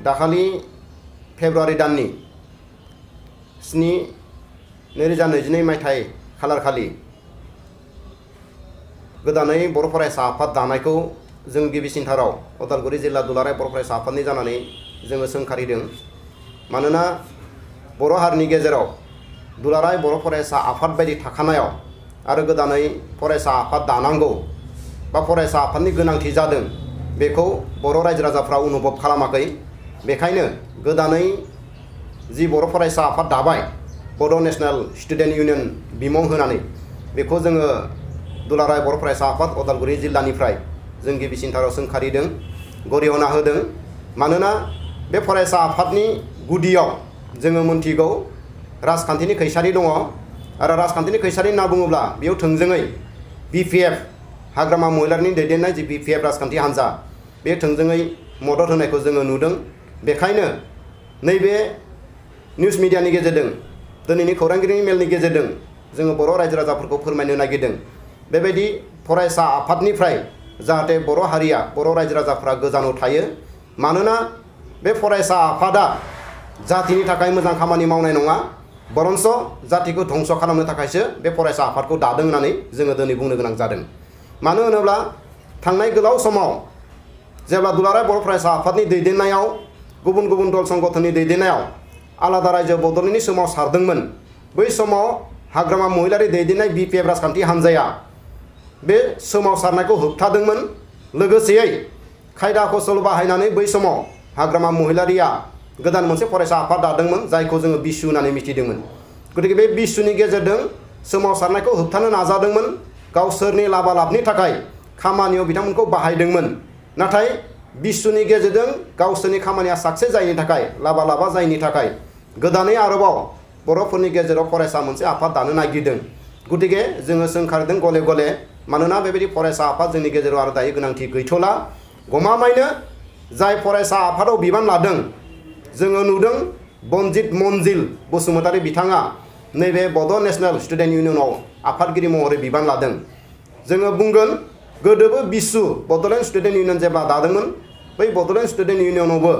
दाखालि फेब्रुवारि दाननि 7/2022 मायथाइ खालारखालि गोदानै बर' फरायसा आफाद दानायखौ जों गिबिसिनथाराव उदालगुरि जिल्ला दुलाराय बर' फरायसा आफादनि जानानै जोङो सोंखारिदों। मानोना बर' हारिनि गेजेराव दुलाराय बर' फरायसा आफाद बायदि थाखानायाव आरो गोदानै फरायसा आफाद दानांगौ बा फरायसा आफादनि गोनांथि जादों बेखौ बर' रायजो राजाफ्रा अनुभब खालामाखै। बेखायनो गोदानै जि बर' फरायसा आफाद दाबाय बड' नेशनेल स्टुडेन्ट इउनियन बिमुं होनानै बेखौ जोङो दुलाराय बर' फरायसा आफाद उदालगुरि जिल्लानिफ्राय जों गिबिसिनथाराव सोंखारिदों, गरिहना होदों। मानोना बे फरायसा आफादनि गुदियाव जोङो मोनथिगौ राजखान्थिनि खैसारि दङ आरो राजखान्थिनि खैसारि होनना बुङोब्ला बेयाव थोंजोङै BPF हाग्रामा महिलारिनि दैदेननाय जि BPF राजखान्थि हान्जा बे थोंजोङै मदद होनायखौ जोङो नुदों। बेखायनो नैबे निउस मिडियानि गेजेरजों दिनैनि खौरांगिरिनि मेलनि गेजेरजों जोङो बर' रायजो राजाफोरखौ फोरमायनो नागिरदों बेबायदि फरायसा आफादनिफ्राय जाहाथे बर' हारिया बर' रायजो राजाफ्रा गोजानाव थायो। मानोना बे फरायसा आफादा जातिनि थाखाय मोजां खामानि मावनाय नङा, बरन्स जातिखौ धंस खालामनो थाखायसो बे फरायसा आफादखौ दादों होननानै जोङो दिनै बुंनो गोनां जादों। मानो होनोब्ला थांनाय गोलाव समाव जेब्ला दुलाराय बर' फरायसा आफादनि दैदेननायाव गुबुन गुबुन दल संगठननि दैदेननायाव आलादा रायजो बड'लेण्डनि सोमावसारदोंमोन, बै समाव हाग्रामा महिलारि दैदेननाय BPF राजखान्थि हान्जाया बे सोमावसारनायखौ होबथादोंमोन। लोगोसेयै खायदा कौशल बाहायनानै बै समाव हाग्रामा महिलारिया गोदान मोनसे फरायसा आफाद दादोंमोन जायखौ जोङो बिसु होननानै मिथिदोंमोन। गतिके बे बिसुनि गेजेरजों सोमावसारनायखौ होबथानो नाजादोंमोन, गावसोरनि लाबालाबनि थाखाय खामानियाव बिथांमोनखौ बाहायदोंमोन। नाथाय बिसुनि गेजेरजों गावसोरनि खामानिया साक्सेस जायैनि थाखाय, लाबा जायैनि थाखाय गोदानै आरोबाव बर'फोरनि गेजेराव फरायसा मोनसे आफाद दानो नागिरदों। गतिके जोङो सोंखारिदों गले गले, मानोना बेबायदि फरायसा आफाद जोंनि गेजेराव आरो दायो गोनांथि गैथ'ला। गमामायैनो जाय फरायसा आफादाव बिबान लादों जोङो नुदों बनजित मन्जिल बसुमतारी बिथाङा नैबे बड' नेशनेल स्टुडेन्ट इउनियनाव आफादगिरि महरै बिबान लादों। जोङो बुंगोन गोदोबो बिसु बड'लेण्ड स्टुडेन्ट इउनियन जेब्ला दादोंमोन बै बड'लेण्ड स्टुडेन्ट इउनियनावबो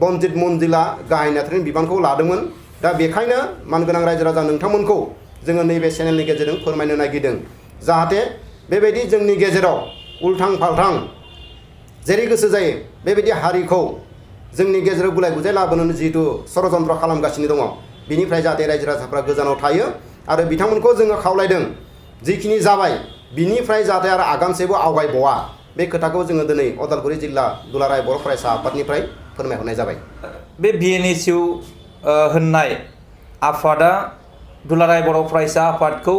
बनजित मन्जिला गाहाय नेहाथारिनि बिबानखौ लादोंमोन। दा बेखायनो मानगोनां रायजो राजा नोंथांमोनखौ जोङो नैबे चेनेलनि गेजेरजों फोरमायनो नागिरदों जाहाथे बेबायदि जोंनि गेजेराव उल्थां फाल्थां जेरै गोसो जायो बेबायदि हारिखौ जोंनि गेजेराव गुलाय गुजाय लाबोनो जिहेतु षड़यन्त्र खालामगासिनो दङ, बिनिफ्राय जाहाथे रायजो राजाफ्रा गोजानाव थायो। आरो बिथांमोनखौ जोङो खावलायदों जिखिनि जाबाय बिनिफ्राय जाहाथे आरो आगानसेबो आवगायबावा, बे खोथाखौ जोङो दिनै उदालगुरि जिल्ला दुलाराय बर' फरायसा आफादनिफ्राय फोरमायहरनाय जाबाय। बे BNSU होननाय आफादा दुलाराय बर' फरायसा आफादखौ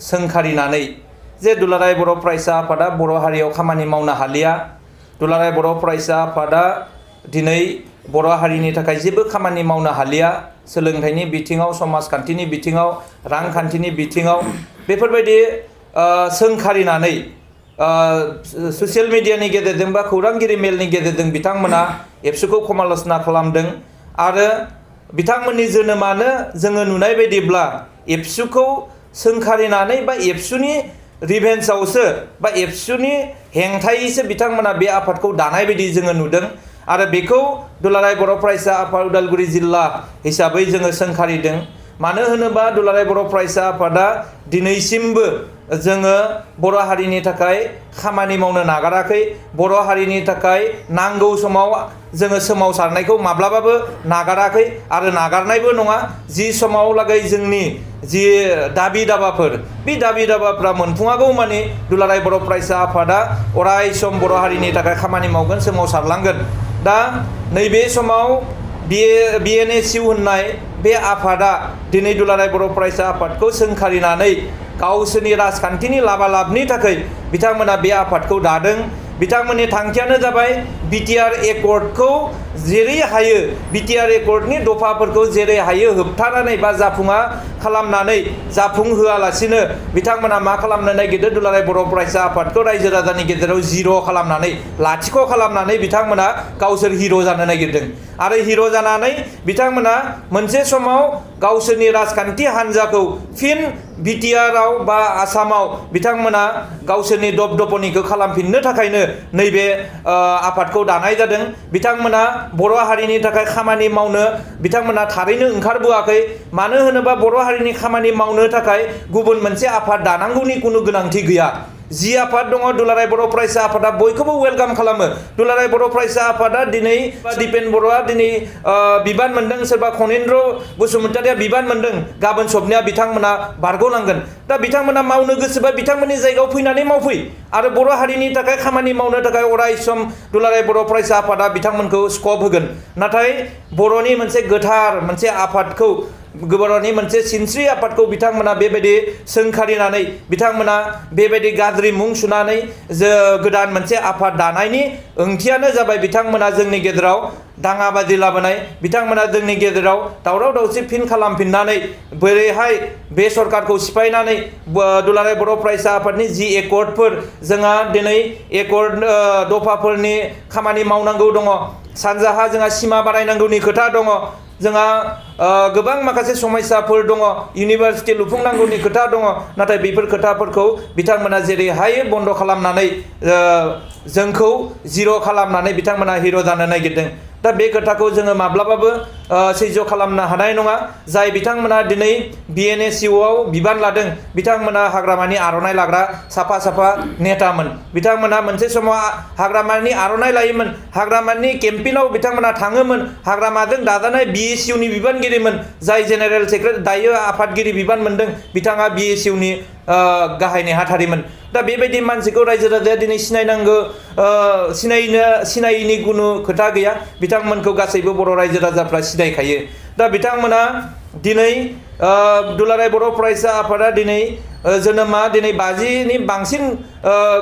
सोंखारिनानै जे दुलाराय बर' फरायसा आफादा बर' हारियाव खामानि मावनो हालिया, दुलाराय बर' फरायसा आफादा दिनै बर' हारिनि थाखाय जेबो खामानि मावनो हालिया, सोलोंथाइनि बिथिङाव, समाजखान्थिनि बिथिङाव, रांखान्थिनि बिथिङाव बेफोरबायदि सोंखारिनानै ससियेल मिडियानि गेजेरजों बा खौरांगिरि मेलनि गेजेरजों बिथांमोना एबसुखौ समाल'सना खालामदों। आरो बिथांमोननि जोनोमानो जोङो नुनाय बायदिब्ला एबसुखौ सोंखारिनानै बा एबसुनि रिभेन्सआवसो बा एबसुनि हेंथायैसो बिथांमोना बे आफादखौ दानाय बायदि जोङो नुदों। आरो बेखौ दुलाराय बर' फरायसा आफाद उदालगुरि जिल्ला हिसाबै जोङो सोंखारिदों। मानो होनोबा दुलाराय बर' फरायसा आफादा दिनैसिमबो जोङो बर' हारिनि थाखाय खामानि मावनो नागाराखै, बर' हारिनि थाखाय नांगौ समाव जोङो सोमावसारनायखौ माब्लाबाबो नागाराखै आरो नागारनायबो नङा। जि समाव लागै जोंनि जि दाबि दाबाफोर बे दाबि दाबाफ्रा मोनफुङागौ मानि दुलाराय बर' फरायसा आफादा अराय सम बर' हारिनि थाखाय खामानि मावगोन, सोमावसारलांगोन। दा नैबे समाव BNSU होननाय बे आफादा दिनै दुलाराय बर' फरायसा आफादखौ सोंखारिनानै गावसोरनि राजखान्थिनि लाबालाबनि थाखाय बिथांमोना बे आफादखौ दादों। बिथांमोननि थांखियानो जाबाय BTR एकर्डखौ जेरै हायो, BTR एकर्डनि दफाफोरखौ जेरै हायो होबथानानै बा जाफुङा खालामनानै जाफुंहोआलासिनो बिथांमोना मा खालामनो नागिरदों, दुलाराय बर' फरायसा आफादखौ रायजो राजानि गेजेराव जिर' खालामनानै, लाथिख' खालामनानै बिथांमोना गावसोर हिर' जानो नागिरदों। आरो हिर' जानानै बिथांमोना मोनसे समाव गावसोरनि राजखान्थि हान्जाखौ फिन BTRआव बा आसामाव बिथांमोना गावसोरनि दबदपनिखौ खालामफिननो थाखायनो नैबे आफादखौ आफादखौ दानाय जादों बिथांमोना बर' हारिनि थाखाय खामानि मावनो बिथांमोना थारैनो ओंखारबोआखै मानो होनोबा बर' हारिनि खामानि मावनो थाखाय गुबुन मोनसे आफाद दानांगौनि कुनु गोनांथि गैया जि आफाद दङ दुलाराय बर' फरायसा आफादा बयखौबो वेलकाम खालामो दुलाराय बर' फरायसा आफादा दिनै दिपेन बर'आ दिनै बिबान मोनदों सोरबा खनेन्द्र बसुमतारिया बिबान मोनदों गाबोन सबनिया बिथांमोना बारग'लांगोन दा बिथांमोना मावनो गोसोबा बिथांमोननि जायगायाव फैनानै मावफै आरो बर' हारिनि थाखाय खामानि मावनो थाखाय अराय सम दुलाराय बर' फरायसा आफादा बिथांमोनखौ स्कप होगोन नाथाय बर'नि मोनसे गोथार मोनसे आफादखौ बर'नि मोनसे सिनस्रि आफादखौ बिथांमोना बेबायदि सोंखारिनानै बिथांमोना बेबायदि गाज्रि मुं सुनानै गोदान मोनसे आफाद दानायनि ओंथियानो जाबाय बिथांमोना जोंनि गेजेराव दाङाबाजि लाबोनाय बिथांमोना जोंनि गेजेराव दावराव दावसि फिन खालामफिननानै बोरैहाय बे सरकारखौ सिफायनानै दुलाराय बर' फरायसा आफादनि जि एकर्डफोर जोंहा दिनै एकर्ड दफाफोरनि खामानि मावनांगौ दङ सानजाहा जोंहा सिमा बारायनांगौनि खोथा दङ जोंहा गोबां माखासे समस्याफोर दङ इउनिभार्सिटि लुफुंनांगौनि खोथा दङ नाथाय बेफोर खोथाफोरखौ बिथांमोना जेरैहाय बन्द' खालामनानै जोंखौ जिर' खालामनानै बिथांमोना हिर' जानो नागिरदों दा बे खोथाखौ जोङो माब्लाबाबो सैज्य खालामनो हानाय नङा जाय बिथांमोना दिनै BNSUआव बिबान लादों बिथांमोना हाग्रामानि आर'नाइ लाग्रा साफा नेतामोन बिथांमोना मोनसे समाव हाग्रामानि आर'नाइ लायोमोन हाग्रामानि केम्पेइनाव बिथांमोना थाङोमोन हाग्रामाजों दाजानाय BSUनि बिबानगिरिमोन जाय जेनेरेल सेक्रेटारि दायो आफादगिरि बिबान मोनदों बिथाङा BSUनि गाहाय नेहाथारिमोन दा बेबायदि मानसिखौ रायजो राजाया दिनै सिनायनांगौ सिनायिनि कुनु खोथा गैया बिथांमोनखौ गासैबो बर' रायजो राजाफ्रा सिनायखायो दा बिथांमोना दिनै दुलाराय बर' फरायसा आफादा दिनै जोनोमा दिनै 50नि बांसिन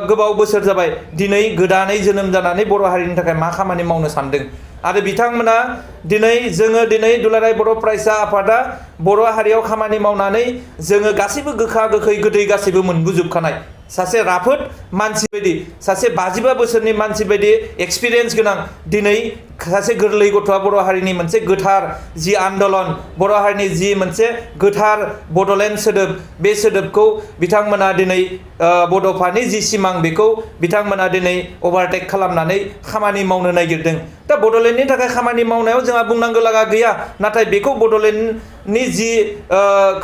गोबाव बोसोर जाबाय दिनै गोदानै जोनोम जानानै बर' हारिनि थाखाय मा खामानि मावनो सानदों आरो बिथांमोना जोङो दिनै दुलाराय बर' फरायसा आफादा बर' हारियाव खामानि मावनानै जोङो गासैबो गोखा गोखै गोदै गासैबो मोनबोजोबखानाय सासे राफोद मानसि बायदि सासे 55 बोसोरनि मानसि बायदि एक्सपिरियेन्स गोनां दिनै सासे गोरलै गथ'आ बर' हारिनि मोनसे गोथार जि आन्दलन बर' हारिनि जि मोनसे गोथार बड'लेण्ड सोदोब बे सोदोबखौ बिथांमोना दिनै बड'फानि जि सिमां बेखौ बिथांमोना दिनै अभारटेक खालामनानै खामानि मावनो नागिरदों दा बड'लेण्डनि थाखाय खामानि मावनायाव जोंहा बुंनांगौ लागा गैया नाथाय बेखौ बड'लेण्डनि जि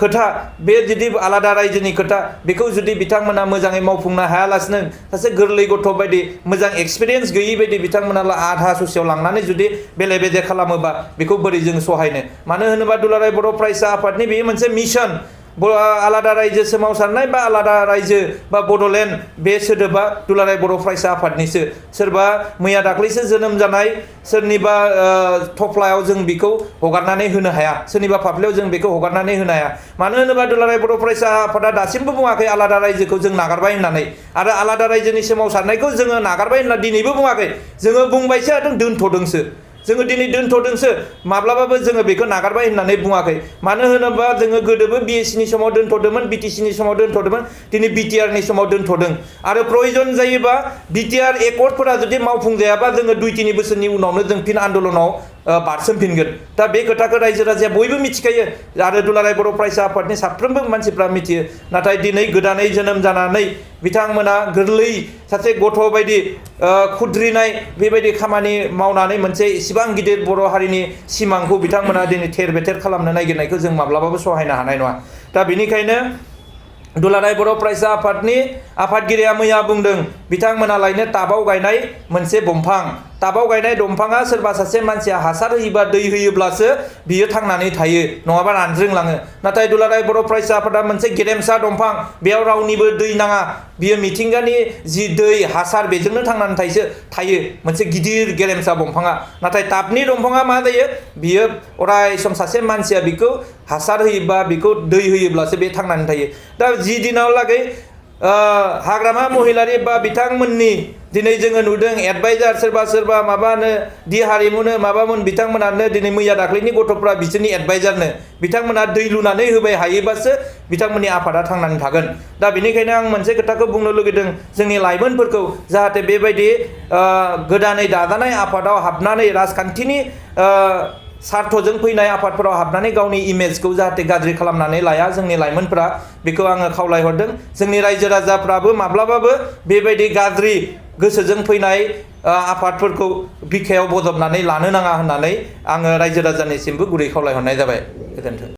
खोथा बे जुदि आलादा रायजोनि खोथा बेखौ जुदि बिथांमोना मोजाङै मावफुंनो हायालासिनो सासे गोरलै गथ' बायदि मोजां एक्सपिरियेन्स गैयै बायदि बिथांमोना आधा ससेयाव लांनानै जुदि बेले बेजे खालामोबा बेखौ बोरै जों सहायनो मानो होनोबा दुलाराय बर' फरायसा आफादनि बेयो मोनसे मिशन आलादा रायजो सोमावसारनाय बा आलादा रायजो बा बड'लेण्ड बे सोदोबा दुलाराय बर' फरायसा आफादनिसो सोरबा मैया दाख्लैसो जोनोम जानाय सोरनिबा थफ्लायाव जों बेखौ हगारनानै होनो हाया सोरनिबा फाफ्लियाव जों बेखौ हगारनानै होनो हाया मानो होनोबा दुलाराय बर' फरायसा आफादा दासिमबो बुङाखै आलादा रायजोखौ जों नागारबाय होननानै आरो आलादा रायजोनि सोमावसारनायखौ जोङो नागारबाय होनना दिनैबो बुङाखै जोङो बुंबायसो दोनथ'दोंसो जोङो दिनै दोनथ'दोंसो माब्लाबाबो जोङो बेखौ नागारबाय होननानै बुङाखै मानो होनोबा जोङो गोदोबो BSCनि समाव दोनथ'दोंमोन BTCनि समाव दोनथ'दोंमोन दिनै BTRनि समाव दोनथ'दों आरो प्रयजन जायोबा BTR एकर्डफोरा जुदि मावफुंजायाबा जोङो 2-3 बोसोरनि उनावनो जों फिन आन्दलनाव बारसोमफिनगोन दा बे खोथाखौ रायजो राजाया बयबो मिथिखायो आरो दुलाराय बर' फरायसा आफादनि साफ्रोमबो मानसिफ्रा मिथियो नाथाय दिनै गोदानै जोनोम जानानै बिथांमोना गोरलै सासे गथ' बायदि खुद्रिनाय बेबायदि खामानि मावनानै मोनसे इसिबां गिदिर बर' हारिनि सिमांखौ बिथांमोना दिनै थेर बेथेर खालामनो नागिरनायखौ जों माब्लाबाबो सहायनो हानाय नङा दा बेनिखायनो दुलाराय बर' फरायसा आफादनि आफादगिरिया मैया बुंदों बिथांमोना लायनो टाबाव गायनाय मोनसे दंफां टाबाव गायनाय दंफाङा सोरबा सासे मानसिया हासार होयोबा दै होयोब्लासो बियो थांनानै थायो नङाबा रानज्रिंलाङो नाथाय दुलाराय बर' फरायसा आफादा मोनसे गेरेमसा दंफां बेयाव रावनिबो दै नाङा बियो मिथिंगानि जि दै हासार बेजोंनो थांनानै थायो मोनसे गिदिर गेरेमसा दंफाङा नाथाय टाबनि दंफाङा मा जायो बियो अराय सम सासे मानसिया बेखौ हासार होयोबा बेखौ दै होयोब्लासो बे थांनानै थायो दा जि दिनाव लागै हाग्रामा महिलारि बा बिथांमोननि दिनै जोङो नुदों एडभाइजार सोरबा माबानो दि हारिमुनो माबामोन बिथांमोनानो दिनै मैया दाख्लैनि गथ'फ्रा बिसोरनि एडभाइजारनो बिथांमोना दै लुनानै होबाय हायोबासो बिथांमोननि आफादा थांनानै थागोन दा बेनिखायनो आं मोनसे खोथाखौ बुंनो लुगैदों जोंनि लाइमोनफोरखौ जाहाथे बेबायदि गोदानै दाजानाय आफादाव हाबनानै राजखान्थिनि सार्थजों फैनाय आफादफोराव हाबनानै गावनि इमेजखौ जाहाथे गाज्रि खालामनानै लाया जोंनि लाइमोनफोरा बेखौ आङो खावलायहरदों जोंनि रायजो राजाफ्राबो माब्लाबाबो बेबायदि गाज्रि गोसोजों फैनाय आफादफोरखौ बिखायाव बजबनानै लानो नाङा होननानै आङो रायजो राजानिसिमबो गुरै खावलायहरनाय जाबाय। गोजोन्थों।